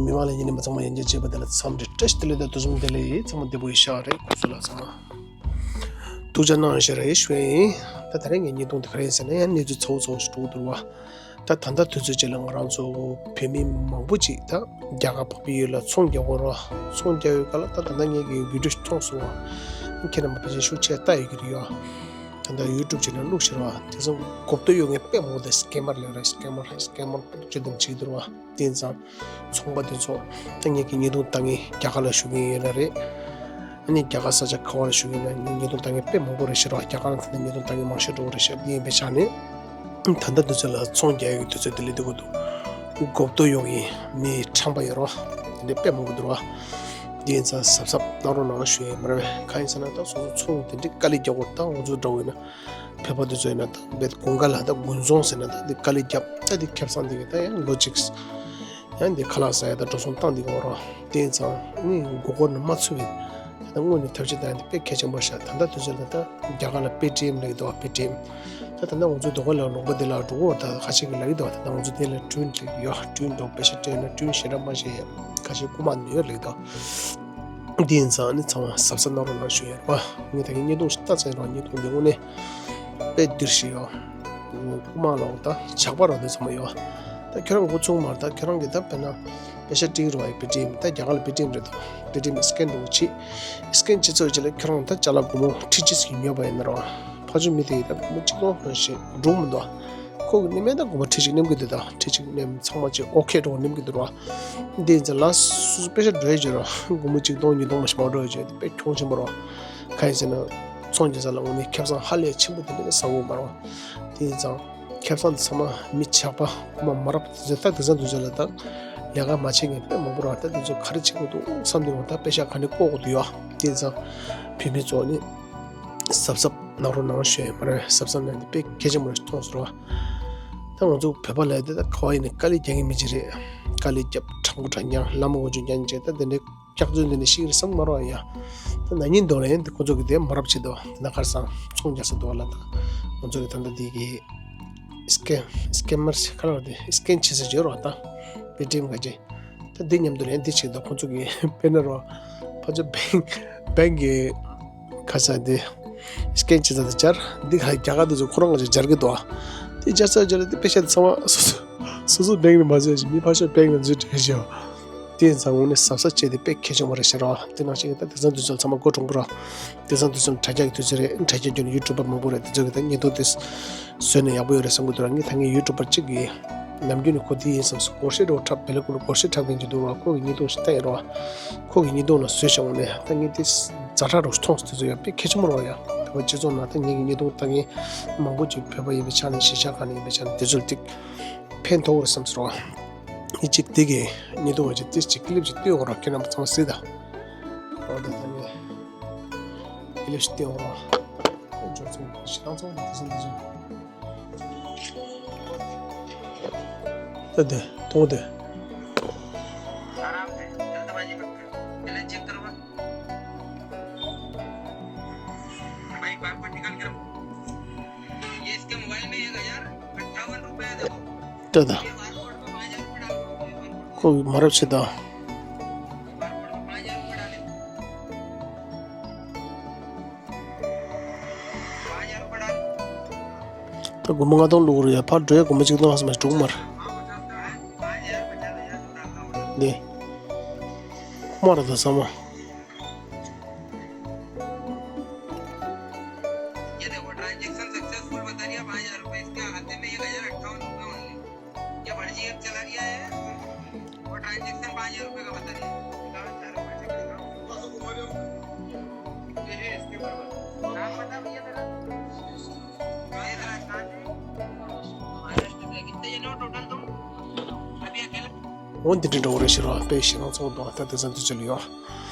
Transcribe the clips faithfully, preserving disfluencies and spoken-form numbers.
མི་མང་ལ་ཉན་མཁན་ཚང་མ་ཡང་བསྐྱར་མཇལ་བ་དེ་ལ་འཚམས་འདྲི་བཀྲ་ཤིས་བདེ་ལེགས་དང་དུས་གསུམ་བདེ་ལེགས། ཚང་མ་བདེ་པོ་ཡིན་ཤག་རེད། སྐུ་གཟུགས་ལ་ཚང་མ་ཐུགས་ཅག་གནང་ཞེས་རེ་ཞུ་ཡིན། ད་དེ་རིང་གི་བརྙན་ཐུང་དེ་ག་རེ་ཡིན་ཟེར་ན། ཡང་གནས་ཚུལ་ཚ་བོ་ཞིག་འགྲོ་གི་འདུག་བ། ད་ད་ལྟ་དུས་ཚོད་ཅིག་ལ་ང་རང་ཚོ་བོད་མི་མང་པོ་ཅིག་ད་རྒྱ་གར་བོད་པའི་ཡུལ་ལ་ཚོང་རྒྱག་གི་ཡོད་རེད་བ། ཚོང་རྒྱག་ཡོད་ག་ལ། ད་ད་ལྟ་ངས་ཀྱི་བི་ཌིའོ་ཞིག་མཐོང་སོང་བ། ཁྱེད་རྣམ་པ་ཕལ་ཆེར་ཤུགས་ཆེ་ལྟ་ཡོད་ཀྱི་རེད་ཡ། ད་ལྟ་ཡུ་ཊུབ་ཅིག་ནང་བླུགས་ཤེར་བ། དེ་ཚོ་གོ་བརྡ་གཡོག་མཁན་དཔེ་མང་པོ་དེ་སི་ཀེ་མར་ལབ་རེད། སི་ཀེ་མར་སི་ཀེ་མར་ཅིག་དང་བྱེད་ཀྱི་འདུག་བ། དེ་ཡིན་ཙང་ཚོང་པ་དེ་ཚོ་ད་ངེད་ཀྱི་བརྙན་ཐུང་ལྟ་མཁན་རྒྱ་གར་ལ་བཞུགས་མཁན་ཡོད་ན་རེད། ཨ་ནི་རྒྱ་གར་ས་ཆ་ག་བ་ལ་བཞུགས་མཁན་ཡིན་ན་བརྙན་ཐུང་ལྟ་མཁན་དཔེ་མང་པོ་རེད་ཤག་ར། རྒྱ་གར་ནང་ད་ལྟ་བརྙན་ཐུང་ལྟ་མཁན་མང་ཤོས་འགྲོ་གི་རེད་ཤག། དེ་ཡིན་པའི་ཆ་ནས་ད་ལྟ་དུས་ཚོད་ལ་ཚོང་རྒྱག་ཡག་གི་དུས་ཚོད་དེ་ལས་དེ་གོ་འདུག། གོ་བརྡ་གཡོག་མཁན་མི་ཁྲམ་པ་ཡོད་རེད་བ། དེ་འདྲ་དཔེ་མང་པོ་འདུག་ར། དེ་ཡིན་ཙང་གཟབ་གཟབ་གནང་རོགས་གནང་ཞུ་ཡས་མ་རེད་པས། གང་ཡིན་ཟེར་ན་ད་སོ་སོ་ཚོང་དེ་འདྲའི་དཀའ་ལས་རྒྱག་དགོས། ད་ང་ཚོ་འདྲ་བོ་ཡིན་ན། བོད་པ་དེ་ཚོ་ཡིན་ན་ད་བེད་དགུན་ཁ་ལ་ད་དགུན་ཚོང་ཟེར་ན་ད་འདི་དཀའ་ལས་རྒྱབ། ད་འདི་ཁེ་བཟང་འདི་གི་ད་ཡང་ལོ་གཅིག་ཡང་འདི་ཁ་ལག་ཟ་ཡ་ད་འགྲོ་སོང་བཏང་འདི་གི་འོ་རོགས། དེ་ཡིན་ཙང་ནི་མགོ་སྐོར་ནི་མ་ཚུད་པའི་ད་ད་དངོས་ནས་ཐབས་ཤེས་བཏང་ཡ་འདི་དཔེ་གལ་ཆེན་པོ་ཤག། ད་ལྟ་དུས་ཚོད་ལ་ད་རྒྱ་གར་ལ་པེ་ཊི་ཨེམ་ལབ་ཀྱི་འདུག་བ། པེ་ཊི་ཨེམ། ད་ད་ལྟ་ང་ཚོའི་རྡོ་ཁ་ལ་ལུང་པ་འདི་ལ་འགྲོ་གོ། ད་ཁ་ཤས་ཀྱི་ལབ་ཀྱི་འདུག་བ། ད་ད་ང་ཚོ་དེ་ལ་ཊུན་ལབ་ཀྱི་ཡོད། ཊུན་འགྲོ་པེ་ཤ་སྤྲད་ན་ཊུན་ཞེ་དྲག་མ་བྱེད་ཡ། ཁ་ཤས་རྐུ་མ་ནི་ཡོད་ལབ་ཀྱི་འདུག། འདི་ཡིན་ཙང་ནི་ཚང་མ་གཟབ་གཟབ་གནང་རོགས་གནང་ཞུ་ཡ་རེད་བ། ངས་ད་གིན་བརྙན་ཐུང་ཞིག་ལྟ་ཚར་ཡོད་རེད་བ། བརྙན་ཐུང་འདི་དངོས་གནས་དཔེ་བདེ་ཞིག་ཡོད། རྐུ་མ་ལོག་ད་ཇག་པ་རང་འདི་ཚང་མ་ཡོད། ད་ཁྱོད་རང་འགོ་ཚུགས་མ་རེད། ད་ཁྱོད་རང་གིས་ད་དཔེར་ན་པེ་ཤ་སྤྲད་ཀྱི་རེད་བ། པེ་ཊི་ཨེམ། ད་རྒྱ་གར་ལ་པེ་ཊི་ཨེམ་རེད་དོ། པེ་ཊི་ཨེམ་སི་ཀེན་འགྲོ་གི་བྱེད། སི་ཀེན་བྱེད་ཚར་རྗེས་ལ་ཁྱོད་རང་ད་ཅ་ལག་སྒོར་མོ་ཁྲི་གཅིག་ཙམ་ཉོས་པ་ཡིན་ན་རེད་བ། ཕར་ཕྱོགས་མི་དེ་ཡིས་ད་སྒོར་མོ་གཅིག་སྟོང་ཞིག་འགྲོ་མི་འདུག། ཁོ་གིས་ནི་མེད་ད་སྒོར་མོ་ཁྲི་གཅིག་ནེམ་གྱི་འདུག། ད་ཁྲི་གཅིག་ནེམ་ཚང་མ་ཅིག་ཨོ་ཁེ་འགྲོ་ནེམ་གྱི་འདུག་ར། འདི་ཡིན་ཙང་ལ་སོ་སོ་པེ་ཤ་འགྲོ་ཡ་ཅིག་ར། སྒོར་མོ་གཅིག་སྟོང་ཉིས་སྟོང་མ་ཞིག་མ་འགྲོ་ཡ་ཅིག་དཔེ་གྱོང་ཆེན་པོ་ར། གང་ཡིན་ཟེར་ན་ཚོང་རྒྱག་ས་ལ་དངོས་གནས་ཁེ་བཟང་ཧ་ལས་ཆེན་པོ་དེ་འདྲ་ཟ་དགོས་མ་རེད་བ། དེ་ཡིན་ཙང་ཁེ་བཟང་དེ་ཚང་མ་མི་ཇག་པ་རྐུ་མ་མ་རབས་དེ་ཚོས་ད་དེང་སང་དུས་ཚོད་ལ་ད་ལས་ཀ་མ་བྱེད་མཁན་དཔེ་མང་པོ་ར། ད་དེ་ཚོ་ག་རེ་བྱེད་དགོས་འདུག་བསམ་དུས་ད་པེ་ཤ་ག་ནས་བཀོག་དགོས་འདུག་ཡ། དེ་ཡིན་ཙང་བོད་མི་ཚོ་ནི་གཟབ་གཟབ་གནང་རོགས་གནང་ཞུ་ཡ་མ་རེད། གཟབ་གཟབ་གནང་ནས་དཔེ་གལ་ཆེན་པོ་རེད་མཐོང་སོང་ར། ད་ང་ཚོ་བོད་པ་ལབ་དེ་ད་ག་བ་ཡིན་ནའི་དཀའ་ལས་རྒྱག་མཁན་མི་ཅིག་རེད། དཀའ་ལས་རྒྱབ། དྲང་པོ་དྲང་རྐྱང་ལམ་འོག་ཅུ་རྐྱང་བྱས། ད་དེ་འདྲའི་སྐྱག་རྫུན་དེ་འདྲ་ཤེས་ཀྱི་རེད་བསམ་གྱི་མ་རེད་ཡ། ད་ན་ནིང་དོ་ལ་ཡང་དེ་ཁོ་ཚོ་གི་དེ་མ་རབས་བྱེད་དོ། དེ་ན་ཁར་སང་ཚོང་རྒྱག་ས་དོ་ལ། ད་ང་ཚོ་གི་ད་ལྟ་འདི་གི་སི་ཀེམ། སི་ཀེམ་མར་ཁ་ལ་དེ་སི་ཀེན་བྱེད་ས་བརྗོད་རོགས། ད་པེ་ཊི་ཨེམ་ག་ཅེ། ད་འདི་མཉམ་དུ་ལན་འདི་བྱེད་དོ། ཁོ་ཚོ་གི་དཔེར་ན་རོ། ཕ་ཚོ་བེང་བེང་གི་ཁ་ས་དེ་སི་ཀེན་བྱེད་ས་དེ་སྦྱར། འདི་ཁ་རྒྱ་གར་དེ་ཚོ་ཁོ་རང་ང་ཚོ་སྦྱར་གི་འདུག་ཨ། དེ་སྦྱར་ས་སྦྱར་དེ་པེ་ཤ་དེ་ཚང་མ་སོ་སོ་སོ་སོ་བེང་ནས་མ་བཟོས་ཤིག། མི་ཕར་ཕྱོགས་བེང་ནས་བཟོས་བྲིས་ཤག། དེ་ཡིན་ཙང་དངོས་གནས་གཟབ་གཟབ་བྱས་ཏེ་དཔེ་གལ་ཆེན་པོ་རེད་ཤག་ར། དེ་ནང་བཞིན་ད་དེང་སང་དུས་ཚོད་ཚང་མ་མགོ་གྲུང་པོ་ར། དེང་སང་དུས་ཚོད་དྲ་རྒྱ་གི་དུས་ཚོད་རེད། དྲ་རྒྱ་བརྒྱུད་ནས་ཡུ་ཊུབ་པ་མང་པོ་རེད། དེ་ཚོ་གི་ད་བརྙན་ཐུང་དེ་བཟོས་ན་ཡག་པོ་ཡོད་རེད་བསམ་གི་འདུག་ར། ངས་ད་ངའི་ཡུ་ཊུབ་པར་གཅིག་གིས་ནམ་རྒྱུན་ནས་ཁོ་དེ་ཡིན་བསམ་སོང་། སྒོར་གཞས་འདྲ་བོ་འཁྲབ། བེ་ལ་ཀུ་ལ་སྒོར་གཞས་འཁྲབ་མཁན་ཅིག་འདུག་ར། ཁོ་གི་བརྙན་ཐུང་ཞིག་ལྟ་ཡིན་ར། ཁོ་གི་བརྙན་ཐུང་ལ་བཟོས་བཞག་འོང་ནས་ད་ངས་དེ་ཛ་དྲག་འདྲ་བོ་མཐོང་སོང་། དེ་ཚོ་ཡང་དཔེ་གལ་ཆེན་པོ་རེད་ཡ། བོད་པ་སྤྱི་ཚོགས་ནང་ད་ངེད་ཀྱི་བརྙན་ཐུང་ལྟ་མཁན་མང་པོ་ཅིག་བོད་པ་ཡིན་པའི་ཆ་ནས་གཞིས་ཆགས་ཁག་ནས་ཡིན་པའི་ཆ་ནས་དེ་ཚོར་ཏིག་ཕན་ཐོགས་རེད་བསམ་སོང་། ངས་གཅིག་དེ་གི་བརྙན་ཐུང་བ་ཅིག་ཏིག་ཅིག་ཀི་ལིབ་ཅིག་སྟོན་འོང་ར། ཁྱེད་རྣམ་པ་ཚང་མ་གཟིགས་དང་། འོ་ད་ད་ངས་ཀི་ལིབ་ཅིག་སྟོན་འོང་ར། འབྱོར་ཚོང་ཞེ་སྡང་ཚོང་དེ་ཚོ་འདི་ཚོ། ད་དེ་གཏོང་དེ། आराम से, जल्दबाजी मत करो। पहले चेक करवा। भाई, बारकोड निकाल के रखो। ये इसके मोबाइल में एक हजार अट्ठावन रुपए है, देखो। ད་ད། ये बारकोड में पाँच हजार रुपए डाल दो। ཁོ་གི་མ་རབས་ཆེ་ད། ये बारकोड में पाँच हजार रुपए डाले। ད་སྒོར་མོ་ལྔ་སྟོང་བླུག་རེད་ཡ། ཕར་འགྲོ་ཡ་སྒོར་མོ་གཅིག་སྟོང་ལྷག་ཙམ་ཞིག་འགྲོ་གི་མ་རེད། འདི་ཁོ་མ་རེད་ད་ཚང་མ། ये देखो, ट्रांजैक्शन सक्सेसफुल बता रही है, पाँच हजार रुपए इसके खाते में, एक हजार अट्ठावन रुपए ओनली। ये फर्जी ऐप चला रही है, वो ट्रांजैक्शन पाँच हजार रुपए का बता रही है। ये है इसके ऊपर बस। नाम बता भैया तेरा। महाराष्ट्र से। कितने जने हो टोटल तुम? अभी अकेले? འོ་འདི་འདྲ་འདྲ་བོ་རེད་ཤག་ར། དཔེ་ཞེ་སྡང་ཚ་བོ་འདུག། ད་དེང་སང་དུས་ཚོད་ལ་ཡོད།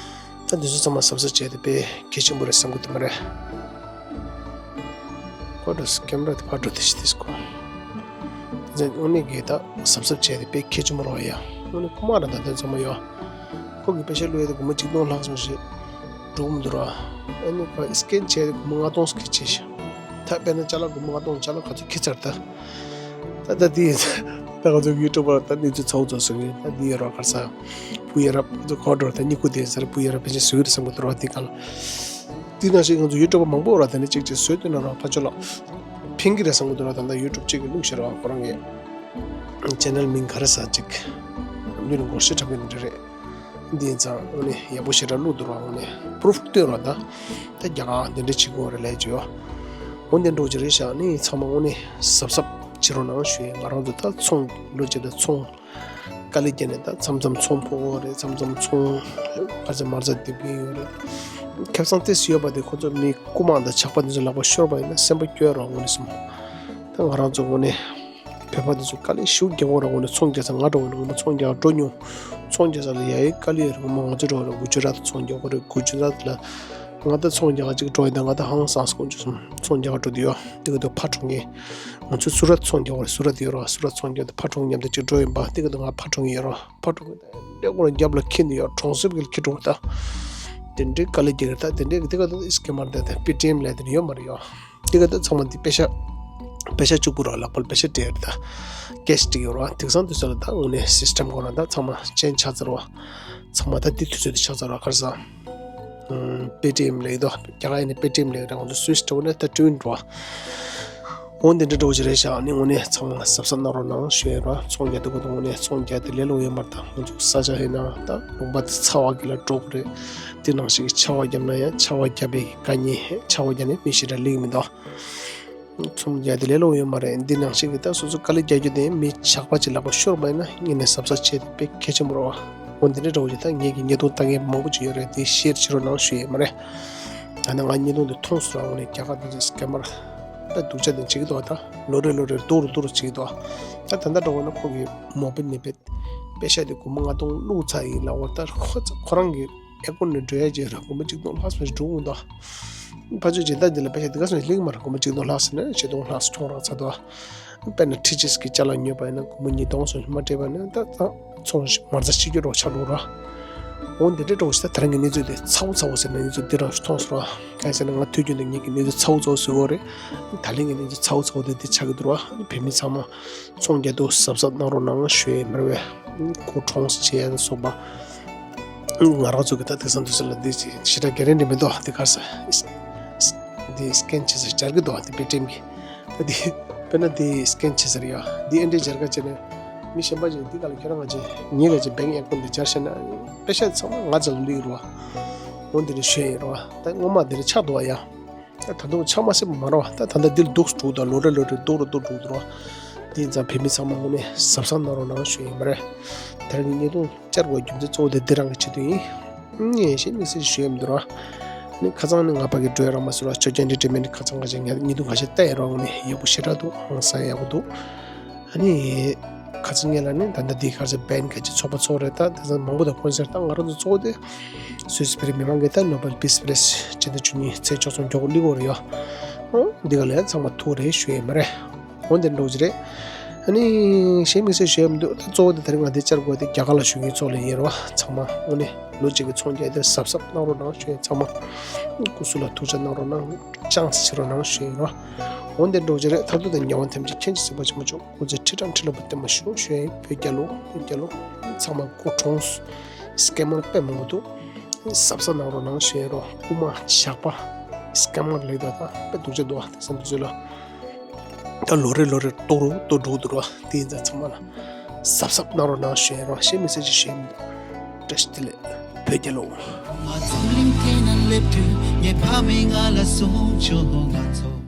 ད་འདི་ཚོ་ཚང་མ་གཟབ་གཟབ་བྱས་ཏེ་དཔེ་གལ་ཆེན་པོ་རེད་བསམ་གི་འདུག་མ་རེད། ཁོ་འགྲོ་སི་ཀེམ་ར་དེ་ཕར་འགྲོ་དེ་ཤི་དེ་སི་ཁོ། དེ་ཚོ་དངོས་གནས་ཀྱི་ད་གཟབ་གཟབ་བྱས་ཏེ་དཔེ་གལ་ཆེན་པོ་རེད་ཡ། དངོས་གནས་ཁོ་མ་ར་ད་དེ་ཚང་མ་ཡོད། ཁོ་གི་པེ་ཤ་བླུགས་ཡ་དེ་སྒོར་མོ་གཅིག་སྟོང་ལྷག་ཙམ་ཞིག་འགྲོ་གི་མི་འདུག་ར། ཨ་ནི་ཁོ་སི་ཀེན་བྱས་ཏེ་སྒོར་མོ་ལྔ་སྟོང་ཙམ་ཁྱེར་བྱས་ཤག། ད་དཔེར་ན་ཅ་ལག་སྒོར་མོ་ལྔ་སྟོང་ཅ་ལག་ག་ཚོད་ཁྱེར་ཚར་ད། ད་ད་དེ་ཡིན། ད་ང་ཚོ་ཡུ་ཊུབ་པར་ད་གནས་ཚུལ་ཚ་བོ་ཚོ་བཟོ་གི་ད་འདི་ཡོད་ར། ག་རེ་ཟ། བུ་ཡ་རབས་ཚོ་ཁོ་འགྲོ་ད་གཉིད་ཁུག་དེ་ཟེར། བུ་ཡ་རབས་ཕལ་ཆེར་བཟོ་གི་རེད་བསམ་གི་འདུག་ར། འདི་ག་ལ་འདི་ནང་བཞིན་ང་ཚོ་ཡུ་ཊུབ་པར་མང་པོ་ར། ད་ནི་གཅིག་གཅིག་བཟོས་དུས་ན་ར་ཕ་ཆོ་ལ་ཕན་གི་རེད་བསམ་གི་འདུག་ར། ད་ད་ཡུ་ཊུབ་གཅིག་གི་བླུགས་ཤེས་ར། ཁོ་རང་གི་ཅེ་ནལ་མིང་ག་རེ་ཟ་ཅིག་མི་ལ་ངོ་ཤེས་འཁྲབ་གི་འདི་རེད། འདི་ཡིན་ཙང་དངོས་གནས་ཡག་པོ་ཞེ་དྲག་བླུགས་འདུག་ར། དངོས་གནས་པུ་རུབ་སྟོན་ར། ད་ད་རྒྱ་གར་འདི་འདྲ་བྱེད་དགོས་རེད་ལས་ཀྱི་ཡོད། འོ་འདི་འགྲོ་གི་རེད་ཤག་ནི་ཚང་མ་དངོས་གནས་གཟབ་གཟབ་བྱེད་རོགས་གནང་ཞུ་ཡས། ང་རང་ཚོ་ད་ཚོང་ལོ་གཅིག་ད་ཚོང་དཀའ་ལས་བརྒྱབ་ནས་ད་མཚམས་མཚམས་ཚོང་ཕོག་གི་རེད། མཚམས་མཚམས་ཚོང་ག་ཚོད་མ་རྩ་རྡིབ་གི་ཡོད་རེད། ཁེ་བཟང་ཏོག་ཙམ་ཡོད་པ་དེ་ཁོ་ཚོ་མི་རྐུ་མ་དང་ཇག་པ་འདི་ཚོ་ལག་པ་ཤོར་བ་ཡིན་ན་སེམས་པ་སྐྱོ་ར། དངོས་གནས་སོང་ད་ང་རང་ཚོ་དངོས་གནས་བོད་པ་འདི་ཚོ་དཀའ་ལས་ཞེ་པོ་རྒྱག་གི་ཡོད་རེད། འོ་ན་ཚོང་རྒྱག་ས་ང་འགྲོ་འོ་ན་ངོ་མ་ཚོང་རྒྱག་འགྲོ་མྱོང་། ཚོང་རྒྱག་ས་ལ་ཡ་ཡི་དཀའ་ལས་ཡོད་རེད། ངོ་མ་ང་ཚོ་འགྲོ་རེད། གུ་ཇུ་རཱཏ་ཚོང་རྒྱག་གི་རེད། གུ་ཇུ་རཱཏ་ལ་ང་ད་ཚོང་རྒྱག་ག་ཅིག་འགྲོ་ཡིན་ད། ང་ད་ཧང་སངས་དཀོན་མཆོག་གསུམ་ཚོང་རྒྱག་ག་འགྲོ་དུས་ཡོད། དེ་ག་དུས་ཕར་འགྲོ་མཁན་ང་ཚོ་སུ་རཱཏ་ཚོང་རྒྱག་གི་རེད། སུ་རཱཏ་ཡོད་རེད། སུ་རཱཏ་ཚོང་རྒྱག་དུས་ཕར་འགྲོ་མཁན་མཉམ་དུ་ཅིག་འགྲོ་ཡིན་པ། དེ་ག་དུས་ང་ཕར་འགྲོ་མཁན་ཡོད་རེད། ཕར་འགྲོ་མཁན་ད་འདྲེ་ཀོ་ར་རྒྱབ་ལ་འཁྱེར་ནས་ཡོད། གྲོང་གསེབ་ཀྱི་འཁྱེར་འགྲོ་ད། དེ་འདྲའི་དཀའ་ལས་རྒྱག་གི་རེད། ད་དེ་འདྲའི་དེ་ག་དུས་སི་ཀེ་མར་དེ་དེ་པེ་ཊི་ཨེམ་ལས་དེ་ཡོད་མ་རེད་ཡོད། དེ་ག་ད་ཚང་མ་འདི་པེ་ཤ་པེ་ཤ་གཅིག་པུ་ར། ལག་པ་ལ་པེ་ཤ་སྤྲད་ཡོད་ད། ཀེ་ཤི་སྤྲད་ཡོད་ར། དེང་སང་དུས་ཚོད་ལ་ད་དངོས་གནས་སིས་ཊམ་ཁོ་རང་ད་ཚང་མ་ཅེན་ཇི་ཆགས་ཚར་བ། ཚང་མ་ད་འདི་དུས་ཚོད་འདི་ཆགས་ཚར་བ། ག་རེ་ཟ། ཨམ། པེ་ཊི་ཨེམ་ལབ་ཡོད་དོ། རྒྱ་གར་ཡིན་ན་པེ་ཊི་ཨེམ་ལབ་ཡོད་ར། ང་ཚོ་སུད་སི་འདྲ་བོ་ན་ད་ཊུ་ཝིན་འགྲོ་བ། འོ་འདི་འདྲ་འདྲ་བོ་ཞིག་རེད་ཤག་ནི་དངོས་གནས་ཚང་མ་གཟབ་གཟབ་གནང་རོགས་གནང་ཞུ་ཡ་ར། ཚོང་རྒྱག་དུས་ག་དུས་དངོས་གནས་ཚོང་རྒྱག་དེ་ལས་སླ་པོ་ཡོད་མ་རེད། ད་ང་ཚོ་ས་ཆ་ཡིན་ན་ད་ལུང་པ་དེ་ཚ་བ་གི་ལ་འགྲོ་གི་རེད། དེ་ནང་བཞིན་གྱི་ཆར་པ་བརྒྱབ་ན་ཡང་ཆར་པ་བརྒྱབ་པའི་དཀའ་ངལ། ཆར་པ་བརྒྱབ་ནས་མི་ཞེ་དྲག་སླེབས་ཀྱི་མི་འདུག་ཚོང་རྒྱག་དེ་ལས་སླ་པོ་ཡོད་མ་རེད། འདི་ནང་བཞིན་གྱི་ད་སོ་སོ་དཀའ་ལས་རྒྱག་རྒྱུ་དེ་མི་ཇག་པ་ཅིག་ལག་པ་ཤོར་བ་ཡིན་ན་དངོས་གནས་གཟབ་གཟབ་བྱས་ཏེ་དཔེ་གལ་ཆེན་པོ་རེད་བ། འོ་འདི་འདྲ་འདྲ་བོ་ཞིག་ད་ངེད་ཀྱི་ཉེས་རྡུང་ལྟ་མཁན་མང་པོ་ཅིག་ཡོད་རེད། དེ་ཤེར་བྱེད་རོགས་གནང་ཞུ་ཡས་མ་རེད། ད་ནི་ང་ཉེས་རྡུང་དེ་མཐོང་སོང་ར། འོ་ནས་རྒྱ་གར་དེ་ཚོ་སི་ཀེ་མར་ད་སྡུག་ཅག་དེ་བྱེད་ཀྱི་འདུག་ད་ལོ་རེ་ལོ་རེ་སྡུག་རུ་སྡུག་རུ་བྱེད་ཀྱི་འདུག་ད་ད་ལྟ་འདྲ་བོ་ན་ཁོ་གི་མོ་པེ་ནི་པེ་པེ་ཤ་དེ་སྒོར་མོ་ལྔ་སྟོང་བླུགས་ཚར་ཡིན་ལབ་པ། ད་ཁོ་ཁོ་རང་གི་ཨེ་ཀོན་ནས་འགྲོ་ཡ་ཅིག་ར་སྒོར་མོ་གཅིག་སྟོང་ལྷག་ཙམ་ཞིག་འགྲོ་གི་འདུག་ཕ་ཆོས་སྦྱིན་བདག་འདི་ལ་པེ་ཤ་འདི་ག་སོང་སླེབས་མ་རེད། སྒོར་མོ་གཅིག་སྟོང་ལྷག་ཙམ་ནས་ཉིས་སྟོང་ལྷག་ཙམ་ཁྱོང་རག་ཚར་འདུག་དཔེར་ན་ཊི་ཇི་ཨེས་ཀྱི་ཅ་ལག་ཉོས་པ་ཡིན་ན་སྒོར་མོ་ཉིས་སྟོང་སོང་མ་སྤྲད་པ་ཡིན་ན་ད་ད་ཚོང་མ་རྩ་ཆད་རྒྱུ་རོགས་ཆགས་འགྲོ་ར། འོ་འདི་འདྲའི་འགྲོ་ཞིག་ད་ད་རིང་གི་གནས་ཚུལ་དེ་ཚ་བོ་ཚ་བོ་ཟེར་ན་གནས་ཚུལ་འདི་རང་ཞིག་མཐོང་སོང་ར། གང་ཡིན་ཟེར་ན་ང་དུས་རྒྱུན་དུ་ངེད་ཀྱི་གནས་ཚུལ་ཚ་བོ་ཚ་བོ་བཟོ་གི་ཡོད་རེད། ད་ལན་གྱི་གནས་ཚུལ་ཚ་བོ་ཚ་བོ་དེ་འདི་ཆགས་ཀྱི་འདུག་ར། བོད་མི་ཚང་མ་ཚོང་རྒྱག་དུས་གཟབ་གཟབ་གནང་རོགས་གནང་ཞུ་ཡས་མ་རེད་པས། སྐུ་གྲོངས་བྱེད་ཡ་ལ་སོགས་པ། ང་རང་ཚོ་གི་ད་དེང་སང་དུས་ཚོད་ལ་འདི་ཞེ་དྲག་ག་རེ་འདྲ་མི་འདུག་འདི་ག་རེ་ཟ། འདི་སི་ཀེན་བྱེད་ས་སྦྱར་གི་འདུག་འདི་པེ་ཊི་ཨེམ་གི། ད་འདི་དཔེར་ན་འདི་སི་ཀེན་བྱེད་ས་རེད་ཡ། འདི་ཨེ་འདྲའི་སྦྱར་ག་བྱས་ནས་མི་གཞན་པ་ཅིག་འདི་ག་ལ་ཁྱོད་རང་ང་ཅིག་ངེད་ཀ་ཅིག་བེང་ཨེ་ཀོན་འདི་སྦྱར་ཤེས་ན་པེ་ཤ་ཚང་མ་ང་རྩ་ལ་ལུས་རེད་བ། འོ་འདི་འདྲ་ཞུ་ཡས་ཡིན་རེད་བ། ད་སྔོན་མ་འདི་འདྲ་ཆགས་འདུག་བ་ཡ། ད་ད་དུང་ཆགས་མ་སྲིད་པ་མ་རེད་བ། ད་ད་ལྟ་འདི་ལ་སྡུག་སུ་འགྲོ་གི་འདུག་ལོ་རེ་ལོ་རེ་སྡུག་རུ་སྡུག་འགྲོ་གི་འདུག་རེད་བ། དེ་ཡིན་ཙང་བོད་མི་ཚང་མ་དངོས་གནས་གཟབ་གཟབ་གནང་རོགས་གནང་ཞུ་ཡས་ཡིན་པ་རེད། ད་རིང་གི་ཉེས་རྡུང་བཅར་དགོས་རྒྱུ་མཚན་གཙོ་བོ་དེ་འདི་རང་གི་ཆེད་དུ་ཡིན། ངས་གཞན་དམིགས་བསལ་ཞུ་ཡས་མི་འདུག་ར། ནི་ཁ་སང་ནི་ང་ཕ་གི་འགྲོ་ཡ་རག་མ་སོང་ར། ཆོས་རྒྱལ་ཨེན་ཊར་ཊེན་མེན་ཊི་ཁ་སང་ཁ་ཤས་ཉེས་རྡུང་ཁ་ཤས་བལྟས་ཡ་ར། ནི་ཡག་པོ་ཞེ་དྲག་འདུག་ཧང་སང་ཡག་པོ་འདུག་ཨ་ནི་ཁ་སང་ངེད་ལ་ནི་ད་ལྟ་འདི་ག་ཚོད་བན་ག་ཅིག་ཚོགས་པ་ཚོགས་རེད། ད་དེང་སང་མང་པོ་དང་ཁོང་ཚོར་ད་ང་རང་ཚོ་གཙོ་བོ་དེ་སུད་སི་བོད་རིགས་མི་མང་གི་ད་ནོ་བེལ་ཕིས་པ་རའིཛ་སྤྱི་ཟླ་བཅུ་གཉིས་ཚེས་བཅུ་གསུམ་མགྱོགས་པོ་སླེབས་ཀྱི་ཡོད་རེད་ཡ། འོ་འདི་ག་ལ་ཡང་ཚང་མ་ཐུགས་རེ་ཞུ་ཡས་མ་རེད། འོ་འདི་འདྲ་བོ་ཅིག་རེད། ཨ་ནི་གཞན་དམིགས་བསལ་ཞུ་ཡ་མི་འདུག་ད་གཙོ་བོ་དེ་དེ་རིང་ང་འདི་བཅར་དགོས་དེ་རྒྱ་གར་ལ་བཞུགས་མཁན་ཚོ་ལ་ཡིན་རེད་བ། ཚང་མ་དངོས་གནས་ལོ་གཅིག་གི་ཚོང་རྒྱག་དེ་གཟབ་གཟབ་གནང་རོགས་གནང་ཞུ་ཡ། ཚང་མ་སྐུ་གཟུགས་ལ་ཐུགས་ཅག་གནང་རོགས་གནང་། ཅང་བྱེད་རོགས་གནང་ཞུ་ཡ་ཡིན་རེད་བ། འོ་འདི་འདྲ་བོ་ཅིག་རེད། མཐར་ཐུག་དང་ཉེ་བ་ཐམས་ཅད་མཁྱེན་ཅིང་གཟིགས་པ་ཆེན་པོ་མཆོག་སྐུ་ཚེ་ཁྲི་ཕྲག་ཁྲི་ལོ་བརྟན་པར་ཤོག་ཞུ་ཡ་ཡིན། བོད་རྒྱལ་ལོ། བོད་རྒྱལ་ལོ། ཚང་མ་སྐུ་གྲོངས། སི་ཀེ་མར་དཔེ་མང་པོ་འདུག་གཟབ་གཟབ་གནང་རོགས་གནང་ཞུ་ཡ་ཡིན་རེད་བ། རྐུ་མ་ཇག་པ་སི་ཀེ་མར་ལབ་ཡ་ད་དཔེ་སྡུག་ཅག་འདུག་བ། དེང་སང་དུས་ཚོད་ལ། ད་ལོ་རེ་ལོ་རེ་སྡུག་རུ་སྡུག་འགྲོ་གི་འདུག་ར། དེ་ཡིན་ཙང་ཚང་མ་ལ་གཟབ་གཟབ་གནང་རོགས་གནང་ཞུ་ཡ་ཡིན་རེད་བ། གཞན་དམིགས་བསལ་ཅིག་ཞུ་ཡ་མི་འདུག་བཀྲ་ཤིས་བདེ་ལེགས། བོད་རྒྱལ་ལོ། ང་འཛམ་གླིང་འདི་ན་སླེབས་དུས་ངའི་ཕ་མས་ང་ལ་གསུངས་བྱུང་ང་ཚོ།